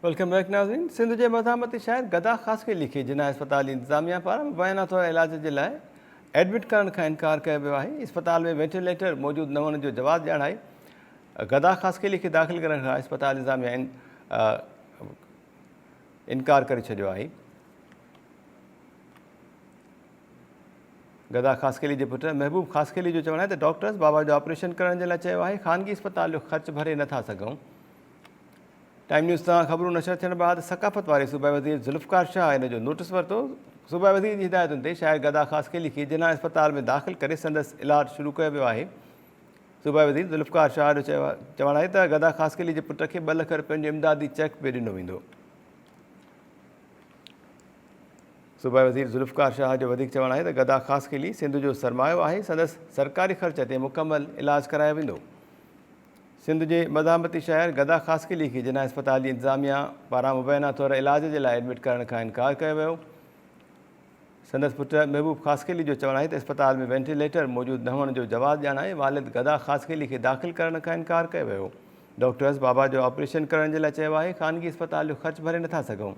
Welcome back ناظرين سنڌ جي مزاحمتي شاعر گدا خاصخيلي کي جناح اسپتال جي انتظاميا پاران مبينا طور علاج جي لاء ايڊمٽ ڪرڻ کان انڪار ڪيو ويو آهي اسپتال ۾ وينٽيليٽر موجود نه هئڻ جو جواز ڄاڻائي گدا خاصخيلي کي داخل ڪرڻ کان اسپتال انتظاميا انڪار ڪري ڇڏيو آهي. گدا خاصخيلي جي پٽ محبوب خاصخيلي جو چوڻ آهي ته ڊاڪٽرز بابا جو آپريشن ڪرڻ جي لاء چيو آهي، خانگي اسپتال جو خرچ ڀري نه ٿا سگهون. ٽائيم نيوز تان خبرون نشر ٿيڻ بعد ثقافت واري صوبائي وزير ذوالفقار شاهه ان جو نوٽس ورتو. صوبائي وزير جي هدايتن تي شاعر گدا خاصخيلي کي جناح اسپتال ۾ داخل ڪري سندس علاج شروع ڪيو ويو آهي. صوبائي وزير ذوالفقار شاهه جو چوڻ آهي ته گدا خاصخيلي جي پٽ کي ٻه لک رپين جو امدادي چيڪ به ڏنو ويندو. صوبائي وزير ذوالفقار شاهه جو وڌيڪ چوڻ آهي ته گدا خاصخيلي سنڌ جو سرمايو آهي، سندس سرڪاري خرچ تي مڪمل علاج ڪرايو ويندو. سنڌ جي مزاحمتي شاعر گدا خاصخيلي کي جناح اسپتال جي انتظاميا پاران مبينا طور علاج جي لاء ايڊمٽ ڪرڻ کان انڪار ڪيو ويو. سندس پٽ محبوب خاصخيلي جو چوڻ آهي ته اسپتال ۾ وينٽيليٽر موجود نه هئڻ جو جواز ڄاڻائي والد گدا خاصخيلي کي داخل ڪرڻ کان انڪار ڪيو ويو. ڊاڪٽرز بابا جو آپريشن ڪرڻ جي لاء چيو آهي، خانگي اسپتال جو خرچ ڀري نٿا سگهون.